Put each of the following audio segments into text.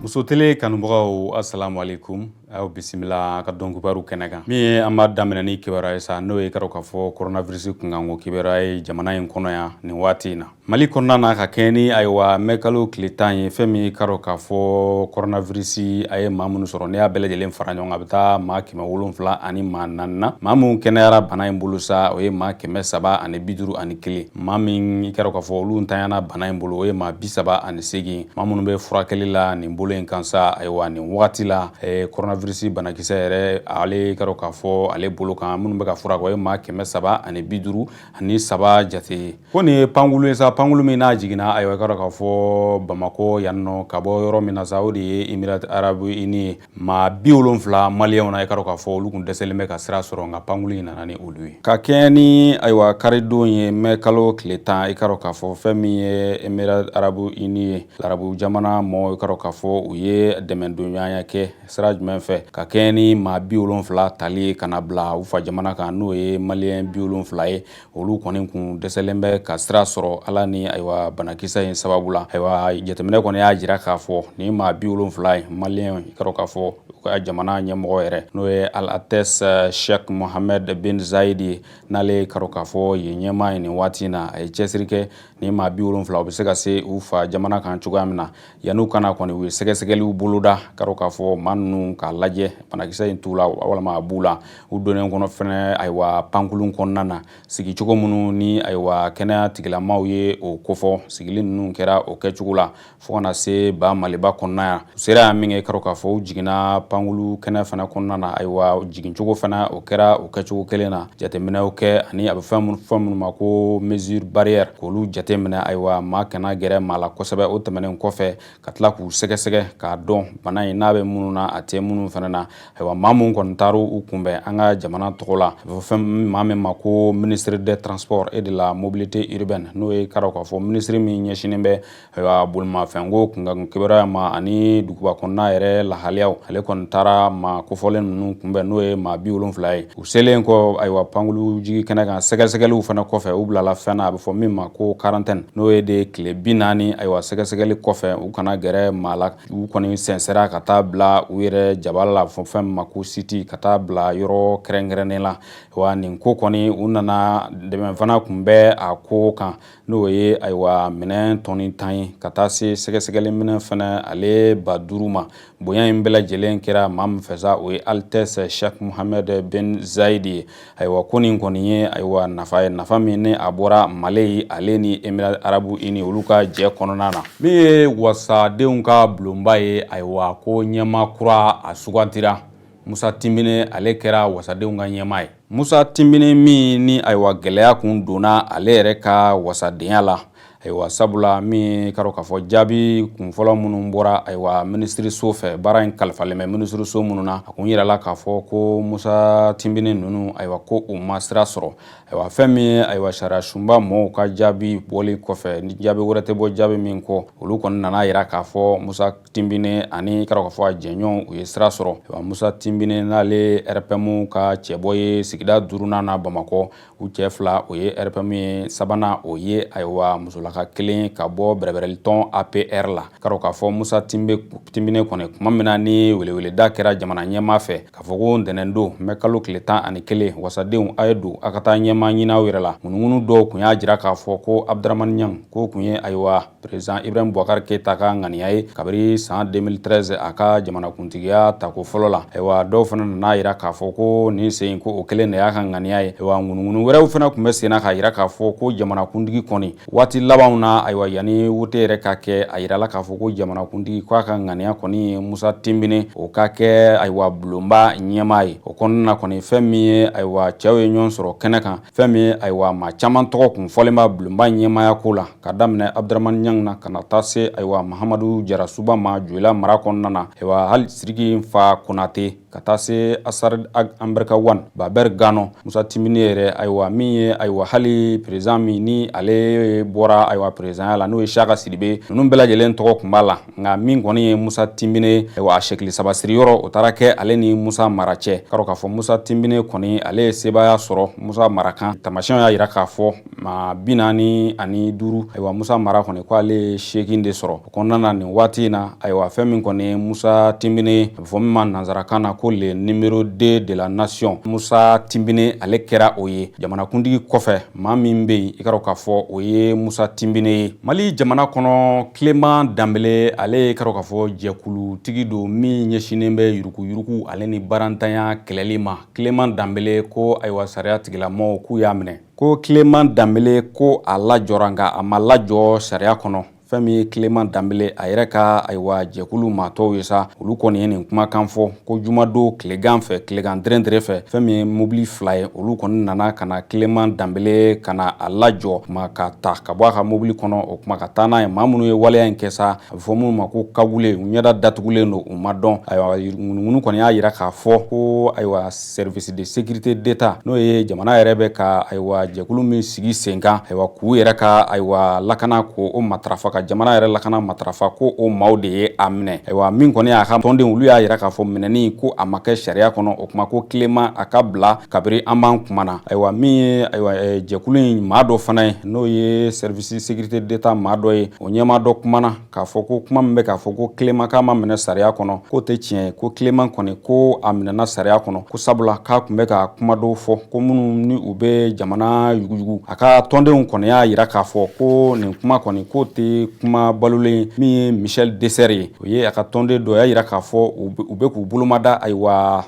Muso tele kanubagaw, assalamu alaikum. Aw bisimila a ka don kibaru kɛnɛ kan. Min ye an b'a daminɛ ni kibaruya ye sa, n'o ye k'a dɔn k'a fɔ coronavirus kunkanko kibaruya ye jamana in kɔnɔ yan nin waati in na, Mali kɔnɔna na. Ka kɛɲɛ ni ayiwa mɛ kalo tile 10 ye, fɛn min k'a dɔn k'a fɔ coronavirus a ye maa minnu sɔrɔ, n'i y'a bɛɛ lajɛlen fara ɲɔgɔn kan, a bɛ taa maa 704 na. Maa minnu kɛnɛyara bana in bolo sa, o ye maa 351. Maa min i k'a dɔn k'a fɔ olu ntanyana bana in bolo, o ye maa 38. Maa minnu bɛ furakɛli la nin bolo in kan sa, ayiwa nin wagati la, coronavirus banakisɛ yɛrɛ, ale k'a dɔn k'a fɔ ale bolo kan, minnu bɛ ka furakɛ, o ye maa 353 jate ye. Ko nin ye pankulu ye sa, pankulu min n'a jiginna, ayiwa i k'a dɔn k'a fɔ Bamakɔ yan nɔ, ka bɔ yɔrɔ min na sa, o de ye Émirats Arabes Unis ye. Maa 70 maliyɛnw na, i k'a dɔn k'a fɔ olu kun dɛsɛlen bɛ ka sira sɔrɔ, nka pankulu in nana ni olu ye. Ka kɛɲɛ ni ayiwa karidon ye, mɛ kalo tile 10, i k'a dɔn k'a fɔ fɛn min ye Émirats Arabes Unis ye, larabu jamana mɔgɔw, i k'a dɔn k'a fɔ u ye dɛmɛdonɲɔgɔnya kɛ sira jumɛn fɛ, ka kɛɲɛ ni maa 70 tali ye ka na bila u fa jamana kan, n'o ye maliyɛn 70 ye. Olu kɔni kun dɛsɛlen bɛ ka sira sɔrɔ ala ni ayiwa banakisɛ in sababu la. Ayiwa jateminɛ kɔni y'a jira k'a fɔ nin maa 70 ye maliyɛn, i k'a dɔn k'a fɔ u ka jamana ɲɛmɔgɔ yɛrɛ, n'o ye Al-Altesse Sheikh Mohammed bin Zayed ye, n'ale k'a dɔn k'a fɔ yen ɲɛmaa ye nin waati in na, a ye cɛsiri kɛ nin maa 70 u bɛ se ka se u fa jamana kan cogoya min na. Yan'u ka na kɔni, u ye sɛgɛsɛgɛliw boloda, k'a dɔn k'a fɔ maa ninnu k'a lajɛ banakisɛ in t'u la walima a b'u la. U donnen kɔnɔ fɛnɛ, ayiwa pankurun kɔnɔna na, sigicogo minnu ni ayiwa kɛnɛya tigilamaw ye o kofɔ, sigili ninnu kɛra o kɛcogo la fo ka na se ba Maliba kɔnɔna yan. U sera yan min kɛ, k'a dɔn k'a fɔ u jiginna pankulu kɛnɛ fana kɔnɔna na. Ayiwa jigincogo fana, o kɛra o kɛcogo kelen na. Jateminɛw kɛ ani a bɛ fɛn minnu ma ko mesure barrière, k'olu jateminɛ, ayiwa maa kana gɛrɛ maa la kosɛbɛ. O tɛmɛnen kɔfɛ, ka tila k'u sɛgɛsɛgɛ k'a dɔn bana in n'a bɛ minnu na, a tɛ minnu fana na. Ayiwa maa minnu kɔni taara u kunbɛn an ka jamana tɔgɔ la, a bɛ fɔ fɛn maa min ma ko ministre des Transports et de la Mobilité urbaine, n'o ye k'a dɔn k'a fɔ minisiri min ɲɛsinnen bɛ ayiwa bolimafɛnko kunkan kibaruya ma ani duguba kɔnɔna yɛrɛ lahaliyaw, ale kɔni taara maa kofɔlen ninnu kunbɛn, n'o ye maa 70 ye. U selen kɔ ayiwa pankulu jigi kɛnɛ kan, sɛgɛsɛgɛliw fana kɔfɛ, u bilala fɛn na a bɛ fɔ min ma ko quarantaine, n'o ye de tile 40. Ayiwa sɛgɛsɛgɛli kɔfɛ, u kana gɛrɛ maa la. U kɔni sɛnsɛra ka taa bila u yɛrɛ jabala la, fɔ fɛn min ma ko site, ka taa bila yɔrɔ kɛrɛnkɛrɛnnen la. Wa nin ko kɔni, u nana dɛmɛ fana kun bɛ a ko kan, n'o ye ayiwa minɛn tɔni 10 ye, ka taa se sɛgɛsɛgɛli minɛn fana ale 5000 ma. Bonya in bɛɛ lajɛlen kɛra maa min fɛ sa, o ye Altesse Sheikh Mohammed bin Zayed ye. Ayiwa ko nin kɔni ye ayiwa nafa ye, nafa min ni a bɔra Mali ale ni Émirats Arabes Unis olu ka jɛ kɔnɔna na. Min ye wasadenw ka bulonba ye, ayiwa ko ɲɛmaa kura a sugantira. Musa Tinbine, ale kɛra wasadenw ka ɲɛmaa ye. Musa Tinbine min ni ayiwa gɛlɛya kun donna ale yɛrɛ ka wasadenya la, ayiwa sabula min k'a dɔn k'a fɔ jaabi kunfɔlɔ minnu bɔra ayiwa minisiriso fɛ, baara in kalifalen bɛ minisiriso minnu na, a kun yirala k'a fɔ ko Musa Tinbine ninnu, ayiwa ko u ma sira sɔrɔ. Ayiwa fɛn min ye ayiwa sariya sunba mɔgɔw ka jaabi bɔli kɔfɛ, ni jaabi wɛrɛ tɛ bɔ jaabi min kɔ, olu kɔni nana yira k'a fɔ Musa Tinbine ani k'a dɔn k'a fɔ a jɛɲɔgɔnw, u ye sira sɔrɔ. Ayiwa Musa Tinbine, n'ale RPM ka cɛbɔ ye sigida duurunan na Bamakɔ, u cɛ fila o ye RPM ye, sabanan o ye ayiwa musolaka kelen ka bɔ bɛrɛbɛrɛlitɔn APR la. K'a dɔn k'a fɔ Musa Tinbine kɔni, tuma min na ni weleweleda kɛra jamana ɲɛmaa fɛ k'a fɔ ko ntɛnɛn don mɛ kalo tile 11, wasadenw a ye don a ka taa ɲɛmaa ɲini aw yɛrɛ la, ŋunuŋunu dɔw kun y'a jira k'a fɔ ko Abdramani Ɲang ko kun ye ayiwa président Ibrahim Boubacar Keita ka ŋaniya ye kabiri san 2013, a ka jamanakuntigiya tako fɔlɔ la. Ayiwa dɔw fana nana yira k'a fɔ ko nin sen ko o kelen de y'a ka ŋaniya ye. Ayiwa ŋunuŋunu wɛrɛw fana tun bɛ senna k'a yira k'a fɔ ko jamanakuntigi kɔni waati labanw na, ayiwa yanni wote yɛrɛ ka kɛ, a yirala k'a fɔ ko jamanakuntigi k'a ka ŋaniya kɔni ye Musa Tinbine o ka kɛ ayiwa bulonba ɲɛmaa ye. O kɔnɔna na kɔni, fɛn min ye ayiwa cɛw ye ɲɔgɔn sɔrɔ kɛnɛ kan, fɛn min ye ayiwa maa caman tɔgɔ kun fɔlen b'a bulonba ɲɛmaaya ko la, ka daminɛ Abdramani Ɲang na ka na taa se ayiwa Mahamadu Jarasuba ma Joyila mara kɔnɔna na, ayiwa hali Siriki Fa Konate. Ka taa se Asar Ambarika Wane, Baber Gano, Musa Timbine yɛrɛ, ayiwa min ye, ayiwa hali président min ni ale bɔra, ayiwa présidentya la, n'o ye Siyaka Sidibe, ninnu bɛɛ lajɛlen tɔgɔ tun b'a la. Nka min kɔni ye Musa Timbine, ayiwa a sɛkili saba siri yɔrɔ, o taara kɛ ale ni Musa Mara cɛ. K'a dɔn k'a fɔ Musa Timbine kɔni, ale ye sebaaya sɔrɔ Musa Mara kan. Tamasiyɛnw y'a jira k'a fɔ maa 45, ayiwa Musa Mara kɔni ko ale ye 8 de sɔrɔ o kɔnɔna na nin waati in na. Ayiwa fɛn min kɔni ye Musa Timbine, a bɛ fɔ min ma nanzarakan na ko le numéro 2 de la nation, Musa Timbine ale kɛra o ye jamanakuntigi kɔfɛ. Maa min bɛ yen, i ka dɔn k'a fɔ o ye Musa Timbine ye. Mali jamana kɔnɔ, Clément Danbele, ale ye ka dɔn k'a fɔ jɛkulutigi don min ɲɛsinnen bɛ yuruguyurugu ale ni barantanya kɛlɛli ma. Clément Danbele ko ayiwa sariya tigilamɔgɔw k'u y'a minɛ. Ko Clément Danbele ko a lajɔra, nka a ma lajɔ sariya kɔnɔ. Fɛn min ye Clément Danbele a yɛrɛ ka ayiwa jɛkulu maa tɔw ye sa, olu kɔni ye nin kumakan fɔ ko jumadon tilegan fɛ, tilegan dɛrɛndɛrɛ fɛ, fɛn min ye mobili fila ye, olu kɔni nana ka na Clément Danbele ka na a lajɔ kuma ka ta ka bɔ a ka mobili kɔnɔ, o kuma ka taa n'a ye. Maa minnu ye waleya in kɛ sa, a bɛ fɔ minnu ma ko cagoulé, u ɲɛda datugulen don, u ma dɔn. Ayiwa ŋunuŋunu kɔni y'a jira k'a fɔ ko ayiwa service de sécurité d'État, n'o ye jamana yɛrɛ bɛ ka ayiwa jɛkulu min sigi sen kan, ayiwa k'u yɛrɛ ka ayiwa lakana ko o matarafa, ka jamana yɛrɛ lakana matarafa, ko o maaw de ye a minɛ. Ayiwa min kɔni y'a ka tɔndenw, olu y'a jira k'a fɔ minɛni ko a ma kɛ sariya kɔnɔ. O kuma ko Clément a ka bila kabiri an b'an kuma na. Ayiwa min ye ayiwa jɛkulu in maa dɔ fana ye, n'o ye service sécurité d'État maa dɔ ye, o ɲɛmaa dɔ kumana k'a fɔ ko kuma min bɛ k'a fɔ ko Clément k'a ma minɛ sariya kɔnɔ, k'o tɛ tiɲɛ ye. Ko Clément kɔni ko a minɛna sariya kɔnɔ, ko sabula k'a tun bɛ ka kuma dɔw fɔ ko minnu ni u bɛ jamana yuguyugu. A ka tɔndenw kɔni y'a jira k'a fɔ ko nin kuma kɔni k'o tɛ kuma balolen. Min ye Michel Dessert ye, o ye a ka tɔnden dɔ, y'a jira k'a fɔ u bɛ k'u bolomada ayiwa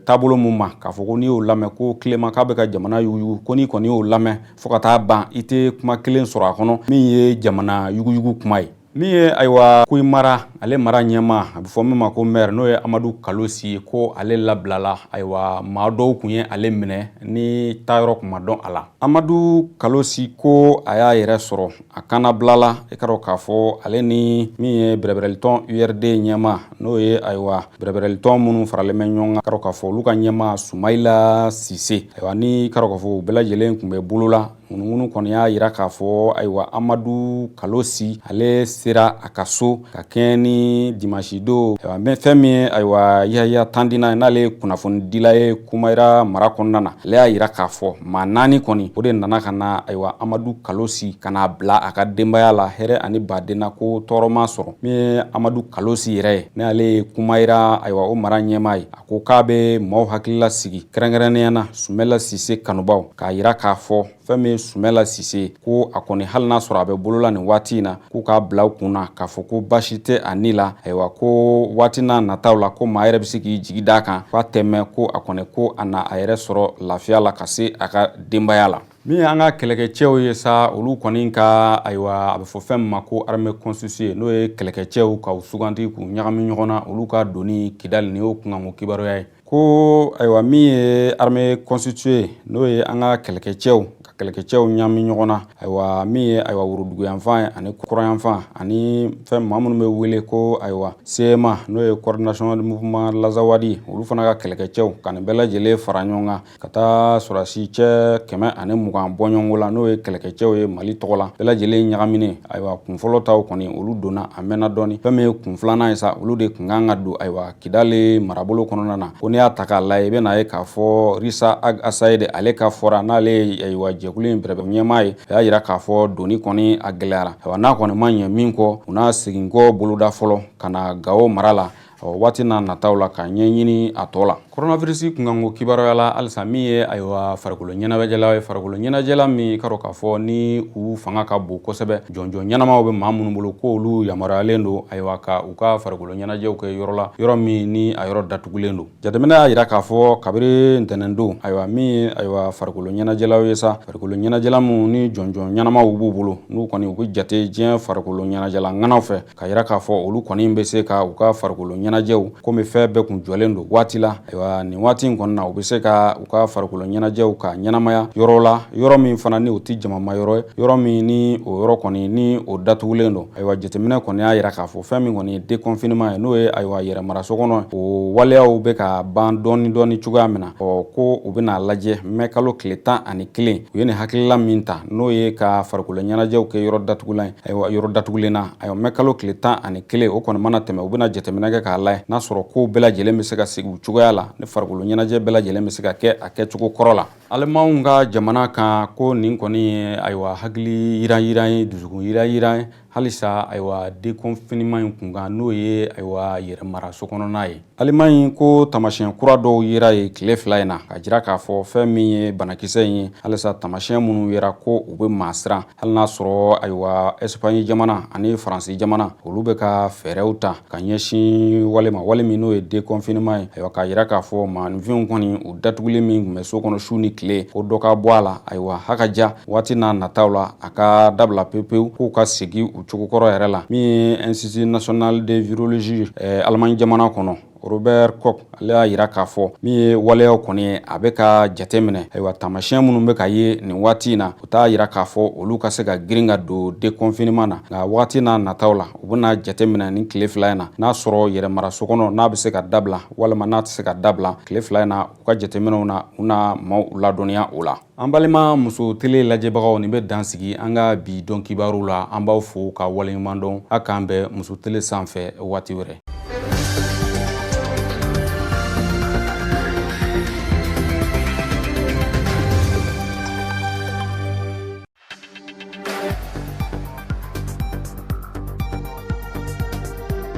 taabolo mun ma, k'a fɔ ko n'i y'o lamɛn ko Clément k'a bɛ ka jamana yuguyugu, ko n'i kɔni y'o lamɛn fo ka taa ban, i tɛ kuma kelen sɔrɔ a kɔnɔ min ye jamana yuguyugu kuma ye. Min ye ayiwa Koyi mara, ale mara ɲɛmaa, a bɛ fɔ min ma ko maire, n'o ye Amadu Kalosi ye, ko ale labilala. Ayiwa maa dɔw tun ye ale minɛ ni taayɔrɔ tun ma dɔn a la. Amadu Kalosi ko a y'a yɛrɛ sɔrɔ a kannabilala. I ka dɔn k'a fɔ ale ni min ye bɛrɛbɛrɛlitɔn URD ɲɛmaa, n'o ye ayiwa bɛrɛbɛrɛlitɔn minnu faralen bɛ ɲɔgɔn kan, ka dɔn k'a fɔ olu ka ɲɛmaa Sumayila Sise, ayiwa ni ka dɔn k'a fɔ u bɛɛ lajɛlen tun bɛ bolo la. Ŋunuŋunu kɔni y'a jira k'a fɔ ayiwa Amadu Kalosi ale sera a ka so ka kɛɲɛ ni dimanche don. Ayiwa fɛn min ye ayiwa Yahaya Tandina, n'ale ye kunnafonidila ye Kumayira mara kɔnɔna na, ale y'a jira k'a fɔ maa naani kɔni o de nana ka na ayiwa Amadu Kalosi ka n'a bila a ka denbaya la hɛrɛ ani baden na, ko tɔɔrɔ ma sɔrɔ. Min ye Amadu Kalosi yɛrɛ ye, n'ale ye Kumayira ayiwa o mara ɲɛmaa ye, a ko k'a bɛ maaw hakilila sigi, kɛrɛnkɛrɛnnenya na Sumɛla Sise kanubaw, k'a jira k'a fɔ fɛn min ye Sumɛla Sise, ko a kɔni hali n'a sɔrɔ a bɛ bolola nin waati in na, k'u k'a bila u kun na k'a fɔ ko baasi tɛ a ni la. Ayiwa ko waati n'a nataw la, ko maa yɛrɛ bɛ se k'i jigi d'a kan, k'a tɛ mɛn, ko a kɔni ko a na a yɛrɛ sɔrɔ lafiya la ka se a ka denbaya la. Min ye an ka kɛlɛkɛcɛw ye sa, olu kɔni ka ayiwa a bɛ fɔ fɛn min ma ko armée constituée, n'o ye kɛlɛkɛcɛw ka u sugandi k'u ɲagami ɲɔgɔn na, olu ka doni Kidali, nin y'o kunkanko kibaruya ye. Ko ayiwa min ye armée constituée, n'o ye an ka kɛlɛkɛcɛw ka kɛlɛkɛcɛw ɲagami ɲɔgɔn na, ayiwa min ye ayiwa woroduguyanfan ye ani kɔrɔnyanfan ani fɛn maa minnu bɛ wele ko ayiwa CMA, n'o ye coordination du mouvement l'Azawad, olu fana ka kɛlɛkɛcɛw ka nin bɛɛ lajɛlen fara ɲɔgɔn kan ka taa sɔrɔdasi cɛ 120 bɔɲɔgɔnko la, n'o ye kɛlɛkɛcɛw ye Mali tɔgɔ la, bɛɛ lajɛlen ɲagaminen. Ayiwa kun fɔlɔ taw kɔni olu donna a mɛnna dɔɔni. Fɛn min ye kun filanan ye sa, olu de kun kan ka don ayiwa Kidali marabolo kɔnɔna na. Ko n'i y'a ta k'a lajɛ, i bɛna ye k'a fɔ Risa Ag Asayid ale ka fɔra, n'ale ye ayiwa jɛkulu in bɛrɛbɛrɛ ɲɛmaa ye, a y'a jira k'a fɔ doni kɔni a gɛlɛyara. Ayiwa n'a kɔni ma ɲɛ min kɔ, u n'a segin kɔ boloda fɔlɔ ka na Gawo mara la waati n'a nataw la ka ɲɛɲini a tɔ la. Coronavirus kunkanko kibaruya la halisa, min ye ayiwa farikolo ɲɛnajɛla ye, farikolo ɲɛnajɛla min ka dɔn k'a fɔ ni u fanga ka bon kosɛbɛ, jɔnjɔn ɲɛnamaw bɛ maa minnu bolo, ko olu yamaruyalen don ayiwa ka u ka farikolo ɲɛnajɛw kɛ yɔrɔ la, yɔrɔ min ni a yɔrɔ datugulen don. Jateminɛ y'a jira k'a fɔ kabiri ntɛnɛndon, ayiwa min ye ayiwa farikolo ɲɛnajɛlaw ye sa, farikolo ɲɛnajɛla minnu ni jɔnjɔn ɲɛnamaw b'u bolo, n'u kɔni u bɛ jate diɲɛ farikolo ɲɛnajɛla ŋanaw fɛ, ka jira k'a fɔ olu kɔni bɛ se ka u ka farikolo ɲɛnajɛ ɲɛnajɛw, komi fɛn bɛɛ kun jɔlen don waati la. Ayiwa, nin waati in kɔni na, u bɛ se ka u ka farikolo ɲɛnajɛw ka ɲɛnamaya yɔrɔ la, yɔrɔ min fana ni o tɛ jamama yɔrɔ ye, yɔrɔ min ni o yɔrɔ kɔni ni o datugulen don. Ayiwa, jateminɛ kɔni y'a yira k'a fɔ fɛn min kɔni ye déconfinement ye, n'o ye ayiwa yɛrɛmara so kɔnɔ, o waleyaw bɛ ka ban dɔɔni dɔɔni cogoya min na. Ɔ, ko u bɛna lajɛ mɛ kalo tile 11. U ye nin hakilila min ta, n'o ye ka farikolo ɲɛnajɛw kɛ yɔrɔ datugulan ye, ayiwa, yɔrɔ datugulen na. Ayiwa, mɛ kalo tile 11, o kɔni mana tɛmɛ, u bɛna jateminɛ kɛ k'a lajɛ n'a sɔrɔ kow bɛɛ lajɛlen bɛ se ka segin u cogoya la, ni farikolo ɲɛnajɛ bɛɛ lajɛlen bɛ se ka kɛ a kɛcogo kɔrɔ la. Alimanw ka jamana kan, ko nin kɔni ye ayiwa hakili yiran yiran ye, dusukun yiran yiran ye halisa, ayiwa, déconfinement in kunkan, n'o ye ayiwa yɛrɛmara so kɔnɔna ye. Alimaɲi ko tamasiyɛn kura dɔw yera ye tile 2 in na, ka jira k'a fɔ fɛn min ye banakisɛ in ye, halisa tamasiyɛn minnu yera, ko u bɛ maa siran, hali n'a sɔrɔ ayiwa Ɛsipaɲi jamana ani Faransi jamana, olu bɛ ka fɛɛrɛw ta ka ɲɛsin wale ma, wale min n'o ye déconfinement ye. Ayiwa, k'a jira k'a fɔ maaninfinw kɔni, u datuguli min tun bɛ so kɔnɔ su ni tile, ko dɔ ka bɔ a la. Ayiwa, haka ja waati n'a nataw la, a ka dabila pewu pewu, k'u ka segin u cogo kɔrɔ yɛrɛ la. Min ye Institut national de virologie Allemagne jamana kɔnɔ, Robert Koch, ale y'a yira k'a fɔ min ye waleyaw kɔni ye, a bɛ ka jate minɛ. Ayiwa, taamasiyɛn minnu bɛ ka ye nin waati in na, u t'a yira k'a fɔ olu ka se ka girin ka don déconfinement na, nka waati n'a nataw la, u bɛna jate minɛ nin tile 2 in na, n'a sɔrɔ yɛrɛmara so kɔnɔ n'a bɛ se ka dabila walima n'a tɛ se ka dabila. Tile 2 in na, u ka jateminɛw na, u na maaw ladɔnniya o la. An balima Muso Tele lajɛbagaw, nin bɛ dan sigi an ka bi dɔn kibaru la. An b'aw fo ka waleɲuman dɔn. A k'an bɛn Muso Tele sanfɛ waati wɛrɛ.